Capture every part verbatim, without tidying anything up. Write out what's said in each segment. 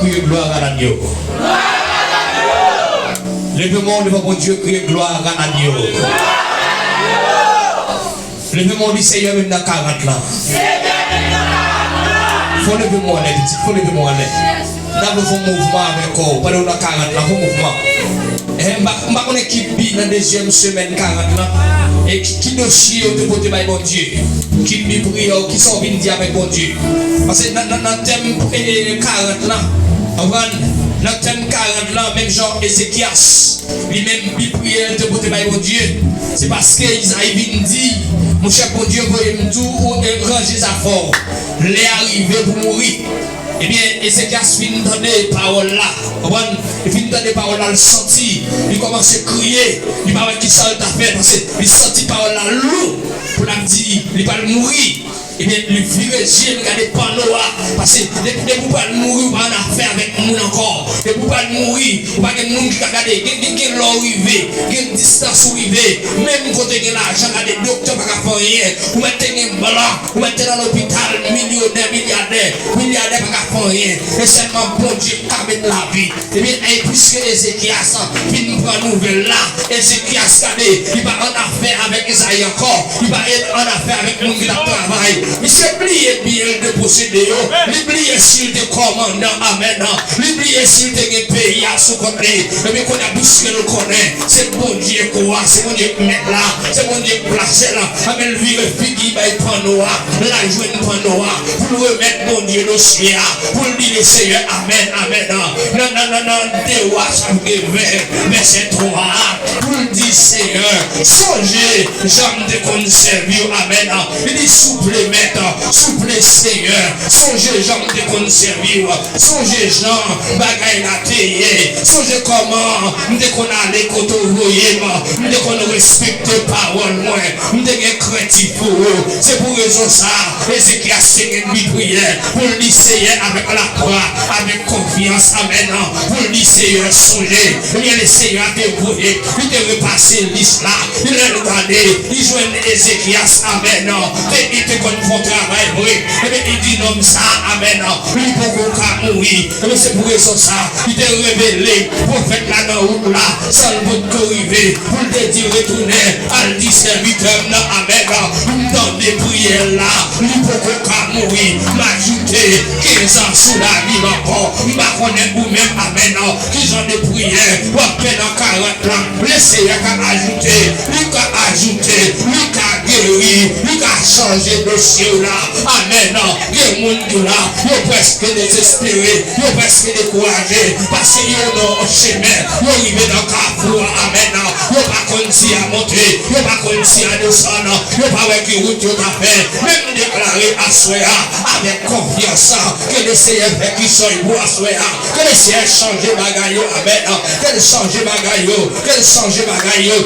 Kriye glwa a l'agneau. Leve men w devan Bondye, kriye glwa a l'agneau. Leve men w, di Senyè, menm nan karant lan. Fò leve men w anlè, pitit, fò leve men w anlè. N ap fè yon mouvman avèk kò w pandan w nan karant lan, fè yon mouvman. Eh, m pa, m pa konnen ki bi nan dezyèm semèn karant lan, e ki, ki dosye w te pote bay Bondye, ki bi priyè w, kisa w vin di avèk Bondye. Paske nan, nan, nan tèm, eh, karant lan, konprann, nan tèm karant lan, menm jan Ezekyas, li menm bi priyè l te pote bay Bondye, se paske Izayi vin di, monchè, Bondye voye m di w, ou ranje zafè w, lè a rive pou mouri. Ebyen, Ezekyas fin tande pawòl la, konprann? Li fin tande pawòl la, l santi, li kòmanse kriye, li pa wè kisa l ta fè, paske li santi pawòl la lou, pou l ap di, li pral mouri. Ebyen, li vire je l, li gade panno a, paske depi, depi w pral mouri, ou pa annafè avèk moun ankò. Depi w pral mouri, ou pa gen moun ki ka gade, gen, gen, gen lè w rive, gen distans ou rive, menm kote gen lajan, gade, doktè pa ka fè anyen, ou mèt te gen blan, ou mèt te nan lopital, milyonè, milyadè, milyadè pa ka fè anyen. E sèlman Bondye k ka met lavi. Ebyen, e piske Ezekyas fin pran nouvèl la, Ezekyas gade, li pa annafè avèk Izayi ankò, li pa annafè avèk moun ki t ap travay. Misye bliye byen l te posede yo, li bliye si l te kòmandan, amèn, li bliye si l te gen peyi a sou kont li. Ebyen, kounye a, piske l konnen se Bondye k wa, se Bondye k mèt la, se Bondye k plase l, anben l vire figi bay panno a, l al jwenn panno a, pou l remèt Bondye dosye a, pou l di Lesenyè, amèn, amèn. Nan, nan, nan, nan de Wa chapit ven, vèsè twa a, pou l di, Senyè, sonje jan m te konn sèvi w, amèn. Li di, souple, Mèt, souple, Senyè, sonje jan m te konn sèvi w, sonje jan bagay la te ye, sonje kòman m te konn ale kote w voye m, m te konn respekte pawòl mwen, m te gen krentif pou ou. Se pou rezon sa a, Ezekyas te gen bi priyè pou l di Seyè avèk lafwa, avèk konfyans, amèn, pou l di Seyè, sonje, ebyen, Lesenyè a te voye, li te repase lis la, lè l gade, li jwenn Ezekyas, amèn, te, li te konn fè yon travay vre, ebyen, li di nonm sa a, amèn, li poko ka mouri, ebyen, se pou rezon sa a, li te revele pwofèt la nan wout la, san l potko rive, pou l te di, retounen, al di sèvitè m nan, amèn, m tande priyè l la, li poko ka mouri, m ajoute kenz an sou lavi l ankò, m pa konnen ou menm, amèn, kijan de priyè w ap fè nan karant lan, Lesenyè ka ajoute, li ka ajoute, li ka geri, li ka chanje dosye w la, amèn. Gen moun ki la, yo prèske dezespere, yo prèske dekouraje, paske yo nan yon chemen, yo rive nan kafou a, amèn, yo pa konn si a monte, yo pa konn si a desann, yo pa wè ki wout yo ta fè, men m deklare aswè a, avèk konfyans, ke Lesenyè fè kichòy pou aswè a, ke Lesenyè chanje bagay yo, amèn, ke l chanje bagay yo, ke l chanje bagay yo.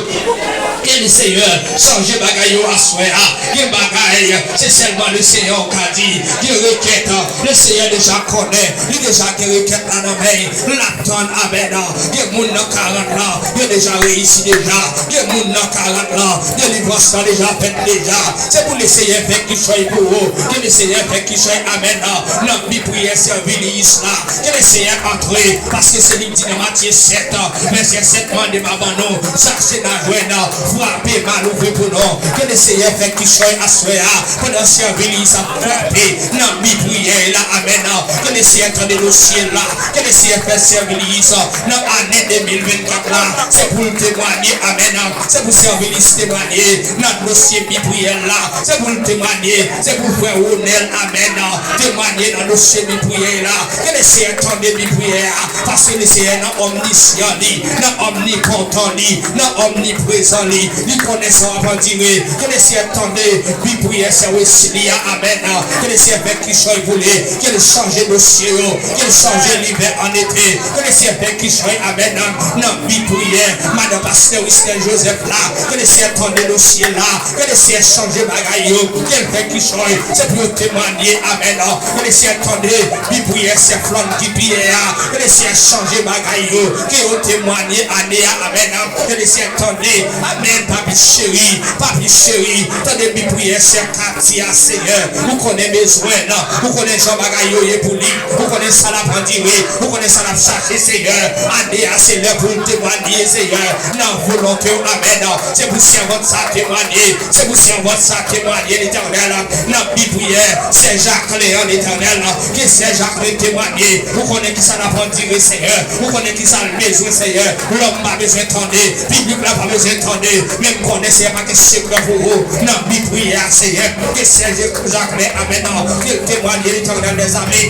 Ke Lesenyè chanje bagay yo aswè a. Gen bagay, se sèlman Lesenyè w ka di. Gen rekèt, Lesenyè deja konnen. Li deja gen rekèt la nan men l. L ap tann, amèn. Gen moun nan karant lan, yo deja reyisi deja. Gen moun nan karant lan, delivrans lan deja fèt deja. Se pou Lesenyè fè kichòy pou ou. Ke Lesenyè fè kichòy, amèn. Nan bi priyè sèviliyis la. Ke Lesenyè antre, paske se li k di nan Matye sèt, vèsè sèt, mande m a ban nou, chache n a jwenn, frape m a louvri pou nou. Ke Lesenyè fè kichòy aswè a, pandan sèviliyis ap frape nan bi priyè la, amèn. Ke Lesenyè tande dosye la, ke Lesenyè fè sèviliyis nan ane de mil vennkat la, se pou l temwanye, amèn. Se pou sèviliyis temwanye nan dosye bi priyè la, se pou l temwanye, se pou frè Wonèl, amèn, temwanye nan dosye bi priyè la. Ke Lesenyè tande bi priyè a, paske Lesenyè nan omnisyan li, nan omnipotan li, nan omniprezan li, li konnen sa w ap andire. Ke Lesenyè tande bi priyè sè Wesley a, amèn. Ke Lesenyè fè kichòy pou li, ke l chanje dosye yo, ke l chanje livè an ete. Ke Lesenyè fè kichòy, amèn, nan bi priyè madan pastè Wisnel Joseph la. Ke Lesenyè tande dosye la, ke Lesenyè chanje bagay yo, ke l fè kichòy, se pou yo temwanye, amèn. Ke Lesenyè tande bi priyè sè Flanky Pierre a, ke Lesenyè chanje bagay yo, ke yo temwanye ane a, amèn. Ke Lesenyè tande, amèn. Papi cheri, papi cheri, tande bi priyè sè Katia, Seyè. Ou konnen bezwen l, ou konnen jan bagay yo ye pou li, ou konnen sa l ap andire, ou konnen sa l ap chache, Seyè. Ane a, se lè pou l temwanye, Seyè, nan volonte w, amèn. Se pou sèvant sa temwanye, se pou sèvant sa temwanye, Letènèl, nan bi priyè sè Jaklen an, Letènèl, ke sè Jaklen temwanye. Ou konnen ki sa l ap andire, Seyè. Ou konnen ki sa l bezwen, Seyè. Lòm pa bezwen tande, piblik la pa bezwen tande, men m konnen, Seyè, pa gen sekrè pou ou. Nan bi priyè a, Seyè, ke sè Jaklen, amèn, ke l temwanye, Letènèl dèzame.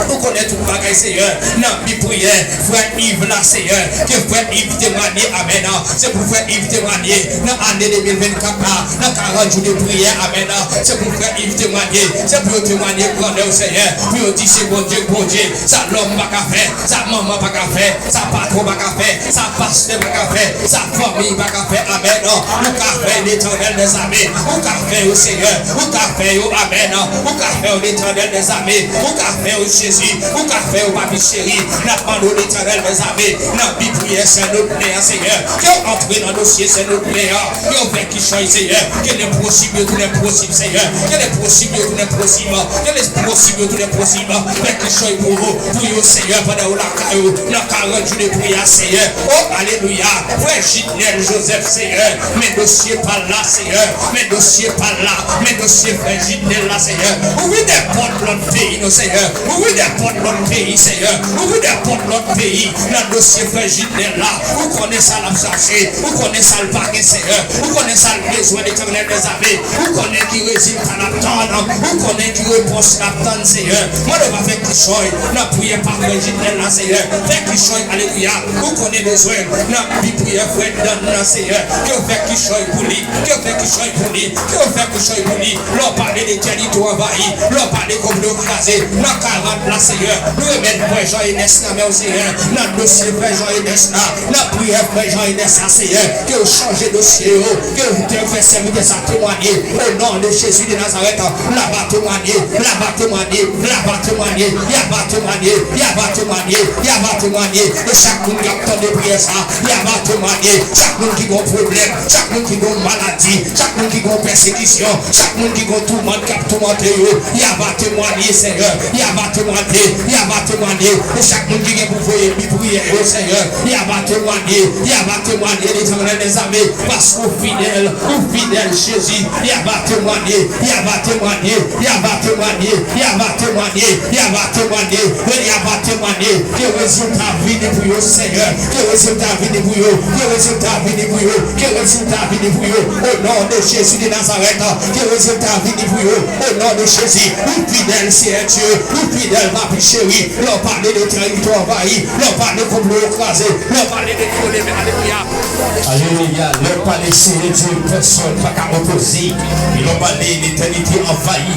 Ou konnen tout bagay, Seyè. Nan bi priyè frè Iv la, Seyè, ke frè Iv temwanye, amèn. Se pou frè Iv temwanye nan ane de mil vennkat la, nan karant jou de priyè, amèn. Se pou frè Iv temwanye, se pou yo temwanye grandè w, Seyè, pou yo di se Bondye k Bondye, sa lòm pa ka fè, sa manman pa ka fè, sa patwon pa ka fè, sa pastè pa ka fè, sa fanmi pa ka fè, amèn. Ou ka fè, Letènèl dèzame, ou ka fè yo, Seyè, ou ka fè yo, amèn. Ou ka fè yo, Letènèl dèzame, ou ka fè yo, Jezi, ou ka fè yo, Papi cheri. N ap mande w, Letènèl dèzame, nan bi priyè sè Nodlen an, Seyè, ke w antre nan dosye sè Nodlen an, ke w fè kichòy, Seyè, ke lenposib yo tounen posib, Seyè, ke lenposib yo tounen posib, ke lenposib yo tounen posib. Fè kichòy pou yo, pou yo, Seyè, pandan yo lakay ou, nan karant jou de priyè, Seyè. O, alelouya! Frè Jidnèl Joseph, Seyè, men dosye pa l la, Seyè, men dosye pa l la, men dosye frè Jidnèl la, Seyè. Ouvri de pòt lòt peyi nou, Seyè. Ouvri de pòt lòt peyi, Seyè. Ouvri de pòt lòt peyi nan dosye frè Jidnèl la. Ou konnen sa l ap chache. Ou konnen sa l pa gen, Seyè. Ou konnen sa l bezwen, Letènèl dèzame. Ou konnen ki rezilta l ap tann. Ou konnen ki repons l ap tann, Seyè. Mande w pa fè kichòy nan priyè pa frè Jidnèl la, Seyè. Fè kichòy, alelouya. Ou konnen bezwen nan bi priyè frè Dan nan, Seyè. Ke w fè kichòy pou li. Ke w fè kichòy pou li. Ke w fè kichòy pou li. Lè w pale de tè li tou anvayi. Lè w pale konplo kraze. Nan karant la, Seyè. Nou remèt frè Jean Enes nan men w, Seyè. Nan dosye frè Jean Enes la. Nan priyè frè Jean Enes la, Seyè. Ke w chanje dosye yo. Ke w te fè sèvitè sa temwanye. O non de Jezi de Nazarèt. L ava temwanye. L ava temwanye. L ava temwanye. Y ava temwanye. Y ava temwanye. Y ava temwanye. E chak moun k ap tande priyè sa, y ava temwanye. Chak moun ki gon pwoblèm, chak moun ki gon maladi, chak moun ki gon pèsekisyon, chak moun ki gon toumant k ap toumante yo, y ava temwanye, Seyè. Y ava temwanye, y ava temwanye. E chak moun ki gen pou voye bi priyè yo, Seyè, y ava temwanye, y ava temwanye, Letènèl dèzame, paske w fidèl, ou fidèl, Jezi. Y ava temwanye, y ava temwanye, y ava temwanye, y ava temwanye, y ava temwanye, e y ava temwanye. Ke rezilta vini pou yo, Seyè. Ke rezilta vini pou yo. Ke rezilta vini pou yo. Ke rezilta vini pou yo. O non de Jezi de Nazarèt, ke rezilta vini pou yo. O non de Jezi, ou fidèl, Seyè Dye. Ou fidèl, Papi cheri. Lè w pale de teritwa anvayi, lè w pale konplo yo kraze, lè w pale de vyole, men alelouya. Alelouya. Lè w pale, Seyè Dye, pèsonn pa ka opoze. E lè w pale, letènite anvayi.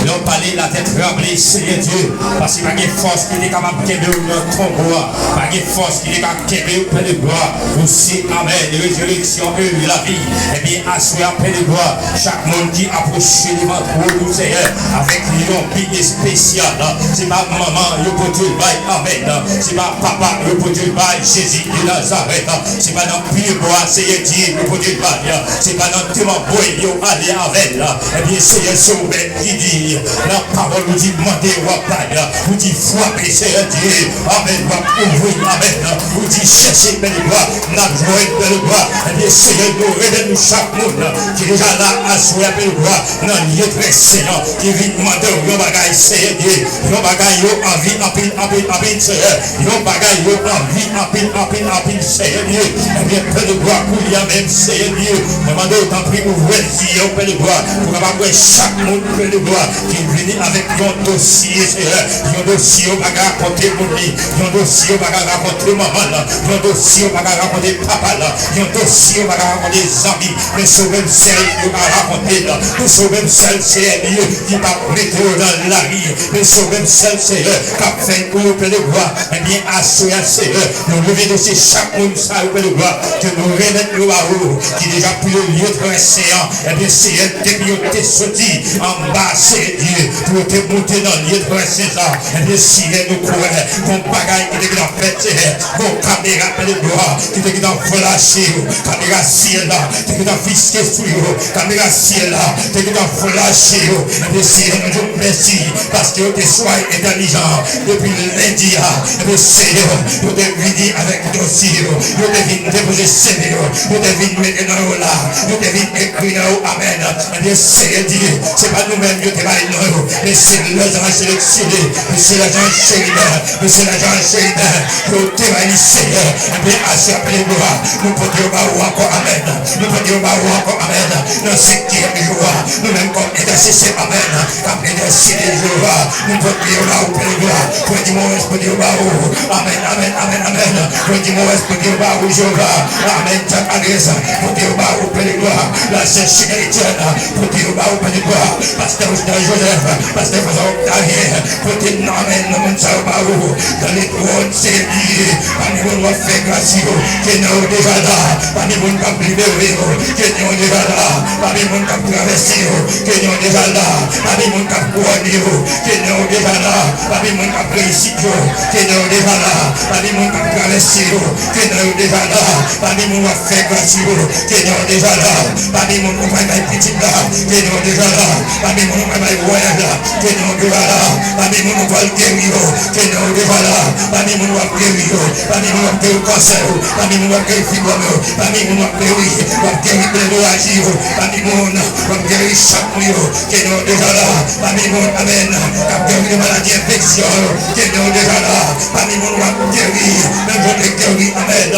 Lè w pale, latè tranble, Seyè Dye. Paske pa gen fòs ki te kapab kenbe w nan tonbo a. Pa gen fòs ki te ka kenbe w, Pè de glwa. Ou se, amèn, rezireksyon e lavi. Ebyen, aswè a, Pè de glwa, chak moun ki apwoche devan twòn ou, Seyè, avèk yon bi espesyal, se pa manman yo pote l bay, amèn. Se pa papa yo pote l bay, Jezi de Nazarèt. Se pa nan pye bwa, Seyè Dye, yo pote l bay. Se pa nan temanbwè yo ale avè l. Ebyen, Seyè, se ou menm ki di, nan pawòl ou di, mande, w ap bay. Ou di, frape, Seyè Dye, amèn, w ap ouvri, amèn. Ou di, chèche, Pè de glwa, n ap jwenn, Pè de glwa. Ebyen, Seyè, nou remèt nou chak moun ki deja la aswè a, Pè de glwa, nan lye trè sen an, ki vin mande w yon bagay, Seyè Dye, yon bagay yo anvi anpil, anpil, anpil, Seyè. Yon bagay yo anvi anpil, anpil, anpil, Seyè Dye. Ebyen, Pè de glwa, kounye a menm, Seyè Dye, mwen mande w, tanpri, ouvè zye yo, Pè de glwa, pou kapab wè chak moun, Pè de glwa, ki vini avèk yon dosye, Seyè. Yon dosye yo pa ka rakonte moun li. Yon dosye yo pa ka rakonte manman l. Yon dosye yo pa ka rakonte papa l. Yon dosye yo pa ka rakonte zanmi. Men se ou menm sèl yo ka rakonte l. Men se ou menm sèl, Seyè Dye, ki p ap mete yo nan lari. Men se ou menm sèl, Seyè, k ap fè yo, Pè de glwa. Ebyen, aswè a, Seyè, nou leve dosye chak moun sa yo, Pè de glwa, ke nou remèt yo ba ou, ki deja pile lye trè sen an. Ebyen, Seyè, depi Yo te soti anba, Seyè Dye, pou yo te moute nan lye trè sen sa. Ebyen, Seyè, nou kwè gon bagay ki te gentan fèt, Seyè. Gon kamera, Pè de glwa, ki te gentan flache yo. Kamera syèl la te gentan fiske sou yo. Kamera syèl la te gentan flache yo. Ebyen, Seyè, nou di w mèsi paske yo te swa entèlijan depi lendi a. Ebyen, Seyè, yo te vini avèk dosye yo. Yo te vin depoze seve yo. Yo te vin mete nan yo la. Yo te vin ekri nan yo amèn. Ebyen, Seyè di, se pa nou menm yo te bay non yo, men se lèzanj seleksyone, men se lèzanj cheribin, men se lèzanj cheribin yo te bay li, Seyè. Ebyen, aswè, Pè de glwa, nou pote yo ba ou ankò, amèn. Nou pote yo ba ou ankò, amèn. Nan senkyèm jou a, nou menm kòm entèsesè, amèn, k ap entèsede, Jewova, nou pote yo ba ou, Pè de glwa. Frè Dimowès, pote yo ba ou. Amèn, amèn, amèn, amèn. Frè Dimowès, pote yo ba ou, Jewova. Amèn. Dyak Adrès, pote yo ba ou, Pè de glwa. La sè Chikayitièn, pote yo ba ou, Pè de glwa. Pastè Oscar Joseph, pastè François Octavien, pote, amèn, nan moun sa yo ba ou. Dans le trône, Seyè Dye, pami moun w ap fè gras yo, ke non yo deja la. Pami moun k ap libere yo, ke non yo deja la. Pami moun k ap travèse yo, ke non yo deja la. Pami moun k ap kouwone yo, ke non yo deja la. Pami moun k ap reyisi yo, ke non yo deja la. Pami moun k ap travèse yo, ke non yo deja la. Pami moun w ap fè gras yo, ke non yo deja la. Pami moun ou pral bay pitit la, ke non yo deja la. Pami moun ou pral bay vwayaj la, ke non yo deja la. Pami moun ou pral geri yo, ke non yo deja la. Pami moun w ap geri yo, pami moun w ap geri kansè yo, pami moun w ap geri fibwòm yo, pami moun w ap geri, w ap geri plèdoraji yo, pami moun w ap geri chak moun yo, ke non yo deja la. Pami moun, amèn, k ap geri de maladi enfeksyon yo, ke non yo deja la. Pami moun w ap geri, menm jan w te geri, amèn,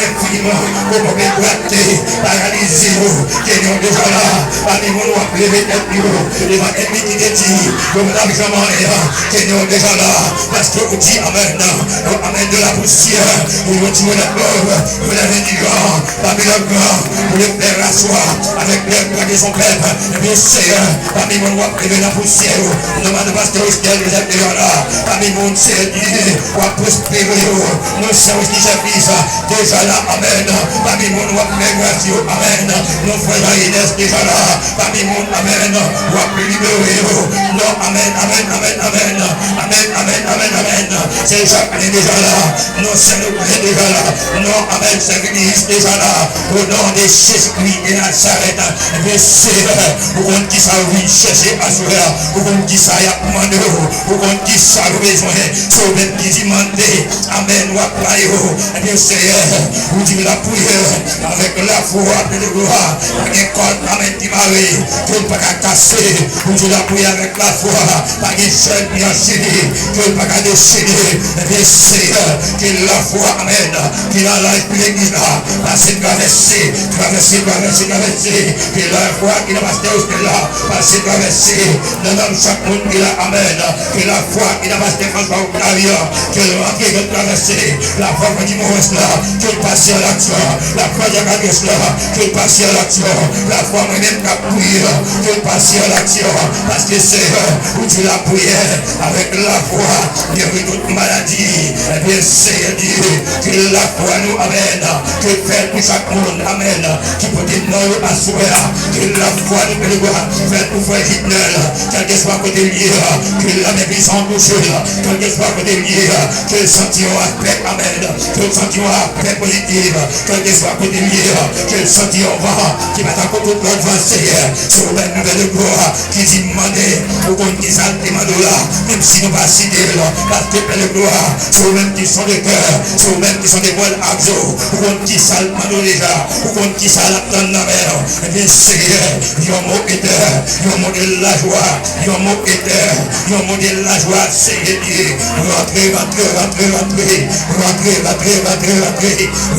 enfim, kokobe, dwate, paralize yo, ke non yo deja la. Pami moun w ap leve tèt yo devan ènmi ki te di yo pa t ap janm anyen, ke non yo deja la. Paske ou di, amèn, amèn, de la poussière, ou yo di, relève-nous, relève-nous, Pami lòt gran, pou yo fè raswa avèk lè gran de son pèp. Ebyen, Seyè, pami moun w ap leve nan pousyè yo, nonm atò pastè Oscar Joseph deja la. Pami moun, Seyè Dye, w ap pwospere yo. Non, Seyè Wesley Jeffis, deja la, amèn. Pami moun w ap fè gras yo, amèn. Non, frè Jean Ines, deja la. Pami moun, amèn, w ap libere yo. Non, amèn, amèn, amèn, amèn. Amèn, amèn, amèn, amèn. Sè Jacqueline deja la. Non, sè Noble deja la. Non, amèn, sè Vinis deja la. O non de Jezikri de Nazarèt. Ebyen, Seyè, ou konn kisa yo vin chèche aswè a. Ou konn kisa y ap mande w. Ou konn kisa yo bezwen. Se ou menm ki di mande. Amèn, w ap ba yo. Ebyen, Seyè, ou di lapriyè avèk lafwa, Pè de glwa. Pa gen kòd, amèn, ki mare, ke l pa ka kase. Ou di lapriyè avèk lafwa. Pa gen chèn ki anchene, ke l pa ka dechene. Ebyen, Seyè, ke lafwa, amèn, ki nan laj pou legliz la, pase travèse, travèse, travèse, travèse. Ke lafwa ki nan pastè Oscar la, pase travèse nan nanm chak moun ki la, amèn. Ke lafwa ki nan pastè François Octavien, ke l rantre, ke l travèse. Lafwa Freddy Morris la, ke l pase a laksyon. Lafwa Jacques Adresse la, ke l pase a laksyon. Lafwa mwen menm k ap priye, ke l pase a laksyon. Paske, Seyè, ou di lapriyè avèk lafwa geri tout maladi. Ebyen, Seyè Dye, ke lafwa nou, amèn, ke l fèt pou chak moun, amèn, ki pote non yo aswè a. Ke lafwa nou, Pè de glwa, fèt pou frè Jitnèl, kèlkeswa kote l ye, ke lanmen pwisan touche l, kèlkeswa kote l ye, ke l santi yon apè, amèn, ke l santi yon apè pozitif, kèlkeswa kote l ye, ke l santi yon van ki pa tankou tout lòt van, Seyè. Se ou menm, Pè de glwa, ki di mande, ou konn kisa l te mande w la, menm si nou pa site l, paske, Pè de glwa, se ou menm ki sonde kè, se ou menm ki sonde pwèl ak zo, ou konn kisa l mande w deja, ou konn kisa l ap tann nan men w. Ebyen, Seyè, yon mo etè, yon mo de lajwa, yon mo etè, yon mo de lajwa, Seyè Dye. Rantre, rantre, rantre,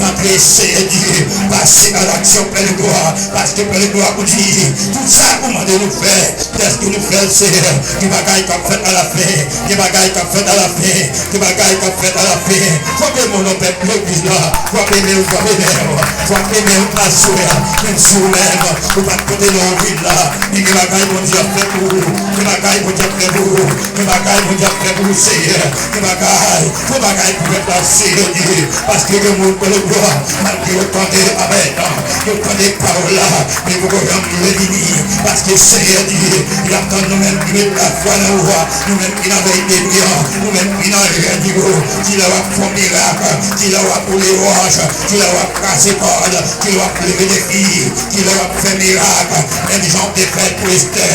rantre, Seyè Dye. Pase a laksyon, Pè de glwa, paske, Pè de glwa, ou di, tout sa ou mande nou fè, dèske nou fè l, Seyè, gen bagay k ap fèt alafen, gen bagay k ap fèt alafen, gen bagay k ap fèt alafen. Frape men w non, pèp legliz la, frape men w, frape men w, frape men w aswè a. Menm si ou menm ou pa t pote non w vin la, men gen bagay Bondye ap fè pou ou, gen bagay Bondye ap fè pou ou, gen bagay Bondye ap fè pou ou, Seyè, gen bagay, gen bagay pou pèp la, Seyè Dye, paske gen moun, Pè de glwa, malgre yo tande, amèn, yo tande pawòl la, men poko janm vini, paske Senyè di, y ap tann nou menm ki met lafwa nan ou a, nou menm ki nan vèy de nwi an, nou menm ki nan jèn yo, kilè w ap fè yon mirak, kilè w ap woule wòch, kilè w ap kase kòd, kilè w ap leve defi, kilè w ap fè mirak, menm jan w te fè l pou Estè.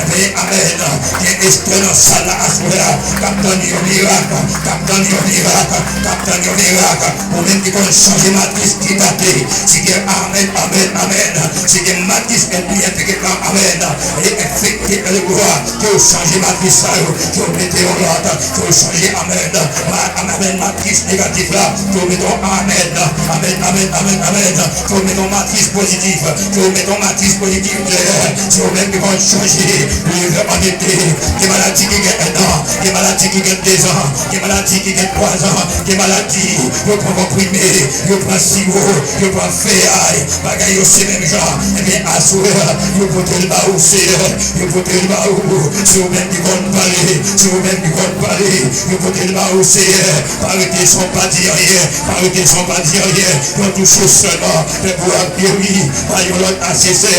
Ebyen, amèn. Gen Estè nan sal la aswè a, k ap tann yon mirak, k ap tann yon mirak, k ap tann yon mirak. Ou menm ki konn chanje matris ki tate, si gen amèn, amèn, amèn, si gen matris ènmi an te gentan, amèn, e enfekte, alelouya, ke w chanje matris sa yo, ke w mete yon lòt, ke w chanje, amèn, ma-, amèn, matris negatif la, ke w mete yon amèn, amèn, amèn, amèn, amèn, ke w mete yon matris pozitif, ke w mete yon matris pozitif dèyè, se ou menm ki konn chanje, leve an ete, gen maladi ki gen en an, gen maladi ki gen de zan, gen maladi ki gen twa zan, gen maladi, yo pran konprime, yo pran siwo, yo pran feyay, bagay yo se menm jan. Ebyen, aswè, yo pote l ba ou, Seyè, yo pote l ba ou. Se ou menm ki konn pale, se ou menm ki konn pale, yo pote l ba ou, Seyè. Pa rete san w pa di anyen, pa rete san w pa di anyen. Yon touche sèlman, fè pou w ap geri, pa yon lòt asesè,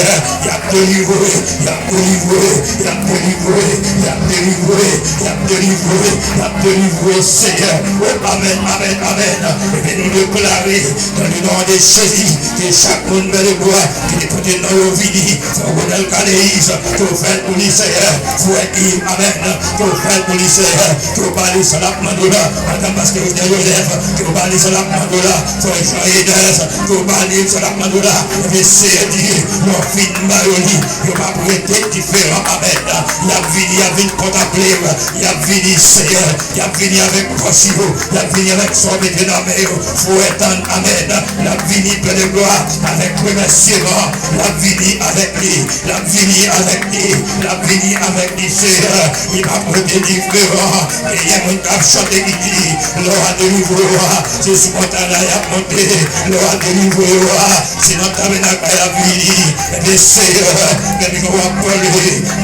y ap delivre, y ap delivre, y ap delivre, y ap delivre, y ap delivre, y ap delivre, Senyè. O, amèn, amèn, amèn. Epi nou deklare, dans le nom de Jésus, ke chak moun, bèl e bwa, ki te pote non yo vini, fè w Ronel Cadeus, ke w fè l pou li, Senyè. Fouè Iv, amèn, ke w fè l pou li, Senyè. Ke w ba li sa l ap mande w la, madanm pastè Osner Joseph, ke w ba li sa l ap mande w la, frè Jean Enes, ke w ba li sa l ap mande w la. Epi Seyè di, lè w fin ba yo li, yo p ap rete diferan, amèn. Y ap vini, y ap vin kontanple w, y ap vini, Seyè, y ap vini avèk fòs yo, y ap vini avèk sa w mete nan men yo. Fouè tann, amèn. L ap vini, Pè de glwa, avèk remèsiman, l ap vini avèk li. L ap vini avèk li, l ap vini avèk li, Seyè. Li p ap rete diferan. Genyen moun k ap chante ki di, lè w a delivre w a, se sou montay la y ap monte. Lè w a delivre w a, se nan tabènak la y ap vini. Ebyen, Seyè, menm jan w ap pale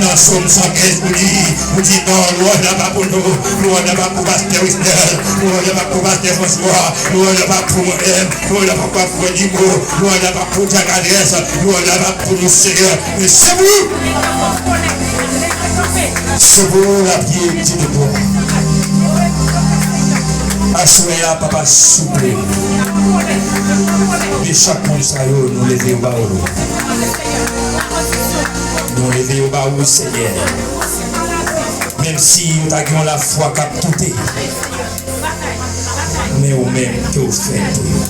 nan Sòm san kenz, ou di, ou di, non, lwanj la pa pou nou, lwanj la pa pou pastè Wisnel, lwanj la pa pou pastè François, lwanj la pa pou mwen menm, lwanj la pa pou frè Dimo, lwanj la pa pou Jack Adresse, lwanj la pa pou nou, Seyè, men se pou ou. Se pou ou l ap ye, Pye de glwa. Aswè a, Papa, souple. Men chak moun sa yo, nou leve yo ba ou. Nou leve yo ba ou, Senyè. Menm si yo ta gen yon lafwa k ap doute, men ou menm ke w fè l pou yo.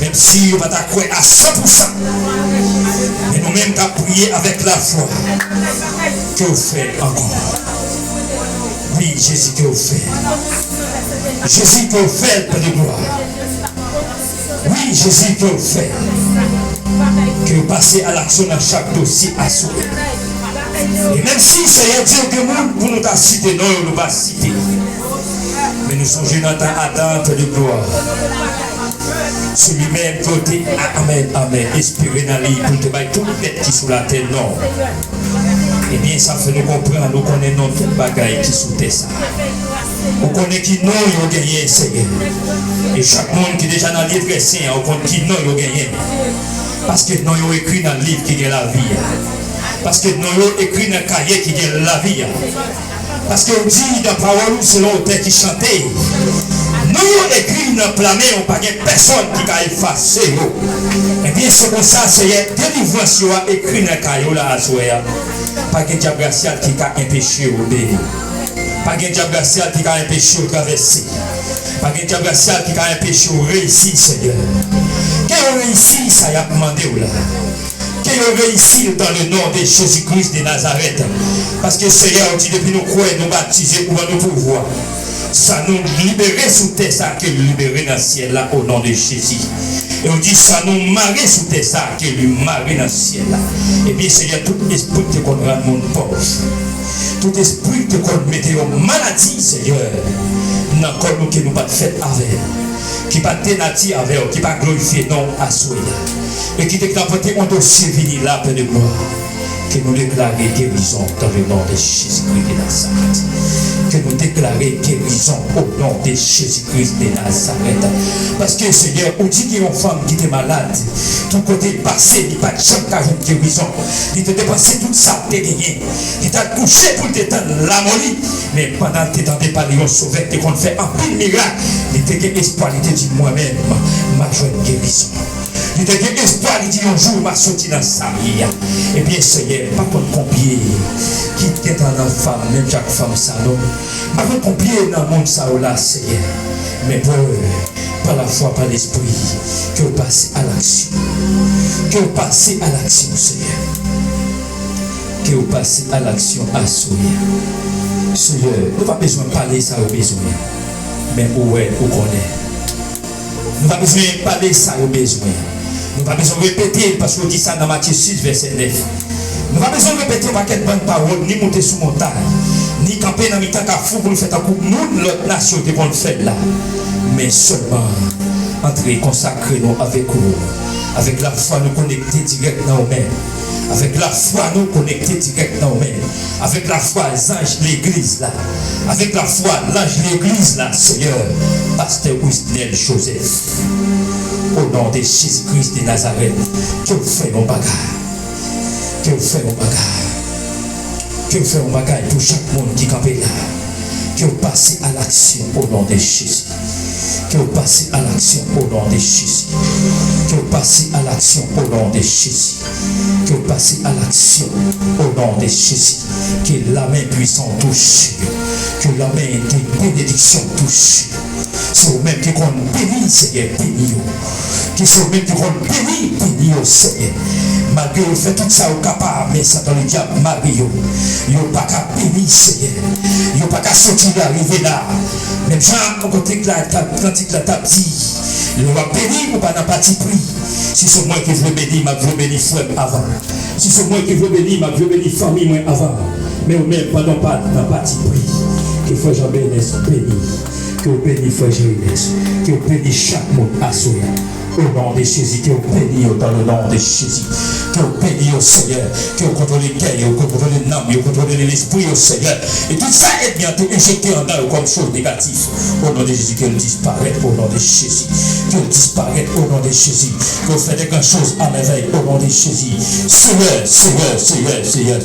Menm si yo pa ta kwè a san pou san, men nou menm k ap priye avèk lafwa, ke w fè l ankò. Wi, Jezi, ke w fè l. Jezi, ke w fè l, Pè de glwa. Wi, Jezi, ke w fè. Ke w pase a laksyon nan chak dosye aswè. E menm si, Seyè Dye, gen moun pou nou ta site non yo, nou pa site. Men nou sonje nan tan Adan, Pè de glwa. Se li menm ke w te, amèn, amèn, espere nan li pou l te bay tout bèt ki sou latè non. Ebyen, sa fè nou konprann, ou konnen non tout bagay ki sou tè sa. Ou konnen ki non yo genyen, Senyè. E chak moun ki deja nan lye trè sen an, ou konn ki non yo genyen. Paske non yo ekri nan liv ki gen lavi a. Paske non yo ekri nan kaye ki gen lavi a. Paske ou di nan pawòl ou, selon otè ki chante, non yo ekri nan pla men w, pa gen pèsòn ki ka efase yo. Ebyen, se konsa, Senyè, delivrans yo a ekri nan kaye w la aswè a. Pa gen dyab rasyal ki ka enpeche w beni. Pa gen dyab rasyal ki ka enpeche w travèse. Pa gen dyab rasyal ki ka enpeche w reyisi, Senyè. Ke yo reyisi sa y ap mande w la. Ke yo reyisi l dans le nom de Jésus-Christ de Nazareth. Paske, Senyè, ou di depi nou kwè, nou batize, ou ban nou pouvwa. Sa nou libere sou tè sa, ke l libere nan syèl la, o non de Jezi. E ou di, sa nou mare sou tè sa, ke li mare nan syèl la. Ebyen, Senyè, tout espri ki te konn rann moun pòv, tout espri ki te konn mete yon maladi, Senyè, nan kò nou, ke nou pa t fèt avè l, ki pa t de nati avè w, ki pa glorifye non w aswè a, e ki te ka pote yon dosye vini la, Pè de glwa, ke nou deklare gerizon dans le nom de Jésus-Christ de Nazareth. ke nou deklare gerizon o non de Jezi Kris de Nazarèt. Paske, Senyè, ou di gen yon fanm ki te malad, tout kote l pase, li pa t janm ka jwenn gerizon. Li te depanse tout sa l te genyen. Li t al kouche pou l te tann lanmò li. Men pandan l te tande pale yon Sovè ki te konn fè anpil mirak, li te gen espwa, li te di, "Mwen menm, m a jwenn gerizon." Li te gen espwa, li di, "Yon jou, m a soti nan sa m ye a." Ebyen, Senyè, m pa konn konbyen ki gentan nan fanm, menm jan ak fanm sa, non. M pa konn konbyen nan moun sa yo la, Senyè. Men, Pè, pa lafwa, pa Lespri, ke w pase a laksyon. Ke w pase a laksyon, Senyè. Ke w pase a laksyon aswè a. Senyè, nou pa bezwen pale sa yo bezwen. Men ou wè, ou konnen. Nou pa bezwen pale sa yo bezwen. Nou pa bezwen repete l, paske w di sa nan Matye sis, vèsè nèf. Nou pa bezwen repete yon pakèt bann pawòl, ni monte sou montay, ni kanpe nan mitan kafou pou nou fè tankou moun lòt nasyon te konn fè l la. Men sèlman antre konsakre nou avèk ou, avèk lafwa nou konekte dirèk nan ou menm, avèk lafwa nou konekte dirèk nan ou menm, avèk lafwa zanj legliz la, avèk lafwa lanj legliz la, Senyè, Pastè Wisnel Joseph. O non de Jezi Kris de Nazarèt, ke w fè yon bagay. Ke w fè yon bagay. Ke w fè yon bagay pou chak moun ki kanpe la. Ke w pase a laksyon o non de Jezi. Ke w pase a laksyon o non de Jezi. Ke w pase a laksyon o non de Jezi. Ke w pase a laksyon o non de Jezi. Ke lamen pwisan w touche yo. Ke lamen de benediksyon w touche yo. Se ou menm ki konn beni, Senyè, beni yo. Ke se ou menm ki konn beni, beni yo, Senyè. Malgre yo fè tout sa yo kapab, men Satan ledyab mare yo. Yo pa ka beni, Senyè. Yo pa ka soti la, rive la. Menm jan kantik la t ap, kantik la t ap di, lè w ap beni, ou pa nan patipri. Si se mwen ki vle beni, m ap vle beni frè m avan. Si se mwen ki vle beni, m ap vle beni fanmi mwen avan. Men ou menm, pandan w pa nan patipri, ke frè Jean Bernès beni. Ke w beni frè Jean Bernès. Ke w beni chak moun aswè a. O non de Jezi, ke w beni yo dans le nom de Jésus. Ke w beni yo, Senyè. Ke w kontwole kè yo, ke w kontwole nanm yo, kontwole lespri yo, Senyè. E tout sa ènmi an te enjekte anndan yo kòm choz negatif, o non de Jezi, ke l disparèt, o non de Jezi. Ke l disparèt, o non de Jezi. Ke w fè de gran choz a mèvèy, o non de Jezi. Senyè, Senyè, Senyè, Senyè,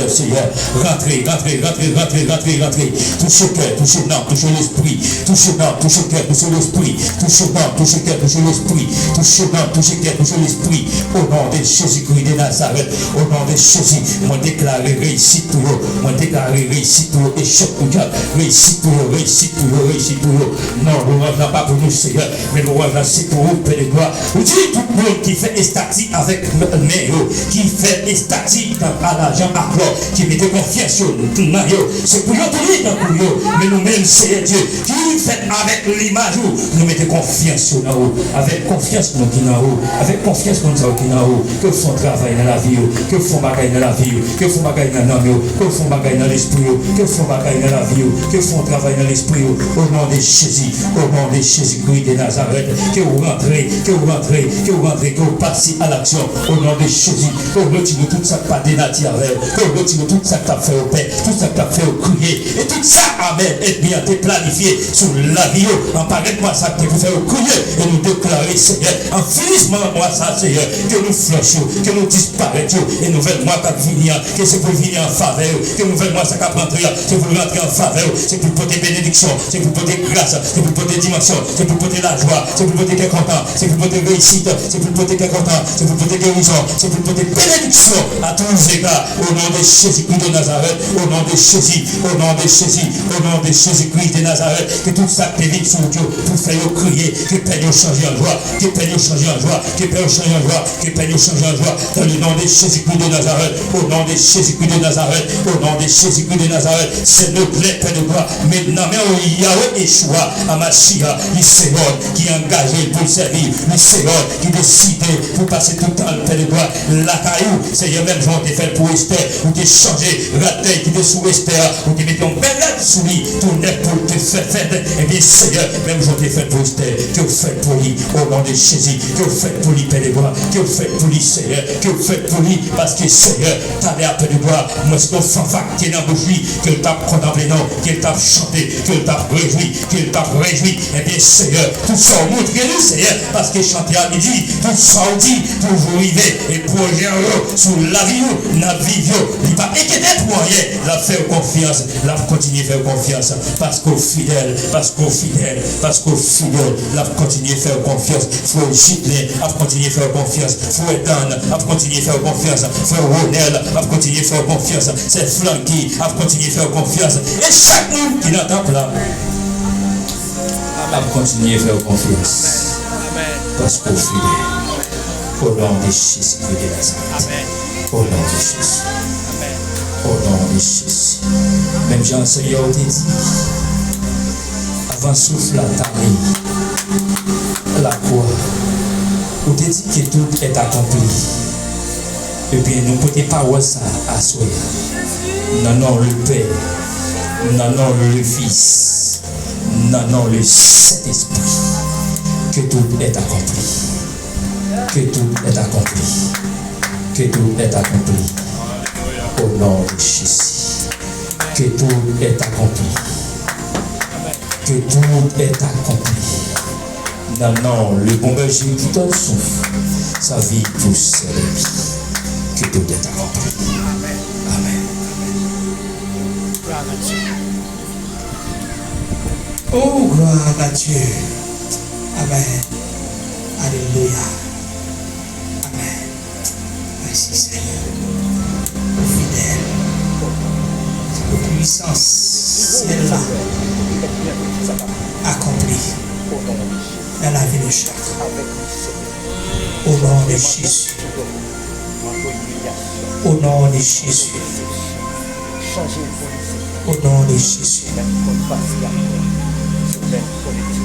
Senyè. Rantre, rantre, rantre, rantre, rantre, rantre. Touche kè, touche nanm, touche lespri. Touche nanm, touche kè, touche lespri. Touche nanm, touche kè, touche lespri. Touche nanm, touche kè, touche lespri. O non de Jezi Kris de Nazarèt. O non de Jezi, mwen deklare reyisit pou yo. Mwen deklare reyisit pou yo. Echèk pou dyab. Reyisit pou yo, reyisit pou yo, reyisit pou yo. Non, lwanj la pa pou nou, Senyè. Men lwanj la se pou ou, Pè de glwa. Ou di tout moun ki fè estati avèk men yo, ki fè estati a lajan ak lò, ki mete konfyans yo nan yo, se pou yo tou li tankou yo. Men nou menm, Senyè Dye, ki fèt avèk limaj ou, nou mete konfyans yo nan ou. Avèk konfyans nou ki nan ou, avèk konfyans moun sa yo ki nan ou, ke w fè yon travay nan lavi yo, ke w fè yon bagay nan lavi yo, ke w fè yon bagay nan nanm yo, ke w fè yon bagay nan lespri yo, ke w fè yon bagay nan lavi yo, ke w fè yon travay nan lespri yo. O non de Jezi, o non de Jezi Kris de Nazarèt, ke w rantre, ke w rantre, ke w rantre, ke w pase a laksyon. O non de Jezi, ke w retire tout sa k pa de nati avè w, ke w retire tout sa k t ap fè yo pè, tout sa k t ap fè yo kriye, e tout sa, amèn, ènmi an te planifye sou lavi yo, an parèt mwa sa k te pou fè yo kriye, e nou deklare, Senyè, an finisman mwa sa, Senyè, ke nou flanch yo, ke nou disparèt yo, e nouvèl mwa k ap vini an, ke se pou l vini an favè yo, ke nouvèl mwa sa k ap rantre an, se pou l rantre an favè yo, se pou l pote benediksyon, se pou l pote gras, se pou l pote dimansyon, se pou l pote lajwa, se pou l pote kè kontan, se pou l pote reyisit, se pou l pote kè kontan, se pou l pote gerizon, se pou l pote benediksyon a tou zega, o non de Jezi Kris de Nazarèt, o non de Jezi, o non de Jezi, o non de Jezi Kris de Nazarèt, ke tout sa k te vin sou wout yo pou fè yo kriye, ke pèn yo chanje an jwa, ke pèn yo chanje an jwa, ke pèn yo chanje an jwa, ke pèn yo chanje an jwa, dans le nom de Jésus-Christ de Nazareth, au nom de Jésus-Christ de Nazareth, au nom de Jésus-Christ de Nazareth, se nou lè, Pè de glwa, men nan men w, Yahweh Yeshua Hamashiach, li se lòd ki angaje l pou l sèvi, li se lòd ki deside pou pase tout tan l, Pè de glwa, lakay ou, Senyè, menm jan w te fè l pou Estè, ou te chanje rad dèy ki te sou Estè a, ou te mete yon bèl rad sou li, tou nèf pou l te fè fèt, ebyen, Senyè, menm jan w te fè l pou Estè, ke w fè l pou li, o non de Jezi, ke w fè l pou li, Pè. Pèdebwa, ke l fèt pou li, Seyè, ke l fèt pou li, paske, Seyè, talè a Pèdebwa, mwen se yon fanfa ki te nan bouch li, ke l t ap kontanple non w, ke l t ap chante, ke l t ap rejwi, ke l t ap rejwi. Ebyen, Seyè, tout sa w montre nou, Seyè, paske chante a li di, tout sa w di, toujou rive, e pwojè w yo sou lavi nou, n ap viv yo. Li pa enkyete pou anyen, l ap fè w konfyans, l ap kontinye fè w konfyans, paske w fidèl, paske w fidèl, paske w fidèl, l ap kontinye fè w konfyans. Frè w Jidlen ap kontinye fè w konfyans. Frè Dan ap kontinye fè w konfyans. Frè Ronel ap kontinye fè w konfyans. Sè Flanky ap kontinye fè w konfyans. E chak moun ki nan tanp la ap kontinye fè w konfyans. Paske w fidèl. O non de Jezikri de Nazarèt. O non de Jezi. O non de Jezi. Menm jan Senyè w te di, avan souf la tale lakwa, ou te di que tout est accompli. Ebyen, nou pote pawòl sa aswè a. Nan non le Pè, nan non le Fis, nan non le Sentespri, que tout est accompli. Que tout est accompli. Que tout est accompli. Au nom de Jésus. Que tout est accompli. Que tout est accompli. Nan non le bon bèje ki donn souf, sa vi pou sè de li. Que tout est accompli. Amen. Amen. Oh, gloire à Dieu. Amen. Alléluia. Amen. Mèsi, Senyè. Ou fidèl. Ou pwisans syèl la akonpli nan lavi nou chak. O non de Jezi. O non de Jezi. O non de Jezi.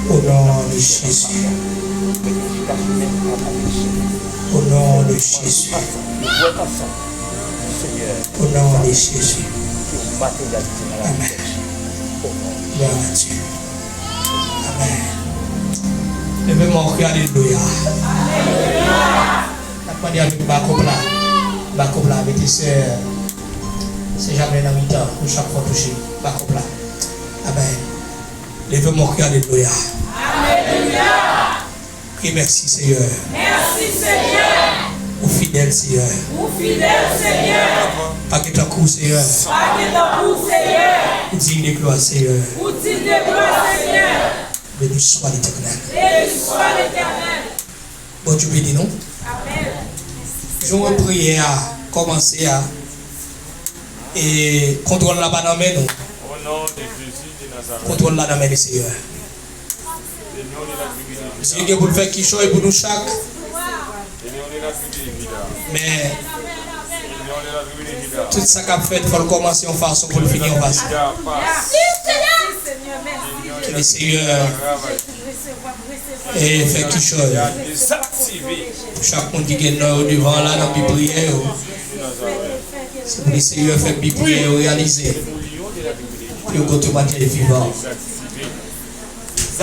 O non de Jezi. O non de Jezi. O non de Jezi. Amen. Gloire à Dieu. Amen. Leve men w, kri alelouya. N ap mande avèk bakòp la. Bakòp la, mete sè, sè Jamlè nan mitan pou chak fwa touche. Bakòp la. Amen. Leve men w, kri alelouya. Alelouya. Kri mèsi, Seyè. Mèsi, Seyè. Ou fidèl, Seyè. Ou fidèl, Seyè. Pa gen tankou w, Seyè. Pa gen tankou w, Seyè. Ou digne de gloire, Seyè. Ou digne de gloire, Seyè. Béni soit l'Éternel. Béni soit l'Éternel. Bondye beni nou. Amen. Jan priyè a kòmanse a, e kontwòl la pa nan men nou. Au nom de Jésus de Nazareth. Kontwòl la nan men Senyè. Senyè gen pou l fè kichòy pou nou chak. Men, tout sa k ap fèt, fò l kòmanse yon fason pou l fini yon fason. Ke le Senyè e fè kichòy pou chak moun ki gen non yo devan la nan bi priyè yo. Se pou le Senyè fè bi priyè yo reyalize. Pou yo gon temwayaj vivan.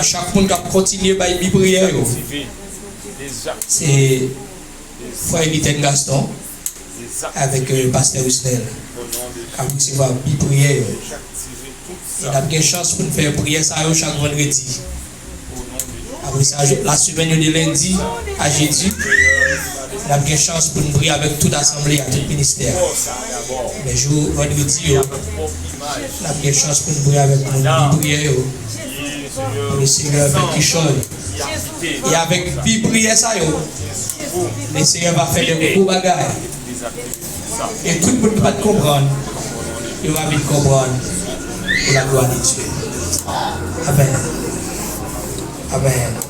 Chak moun k ap kontinye bay bi priyè yo, se frè Eliten Gaston avèk, euh, pastè Rusnel k ap resevwa bi priyè yo. E n ap gen chans pou n fè priyè sa yo chak vandredi. Apre sa, jou, lasemèn yo de lendi a jedi, n ap gen chans pou n priye avèk tout asanble a, tout ministè a. Men jou vandredi yo, n ap gen chans pou n priye avèk moun ki priye yo. Pou le Senyè fè kichòy. E avèk bi priyè sa yo, le Senyè va fè de gwo bagay. E tout moun ki pa t konprann, yo va vin konprann pou la glwa de Dye. Amèn. Amèn.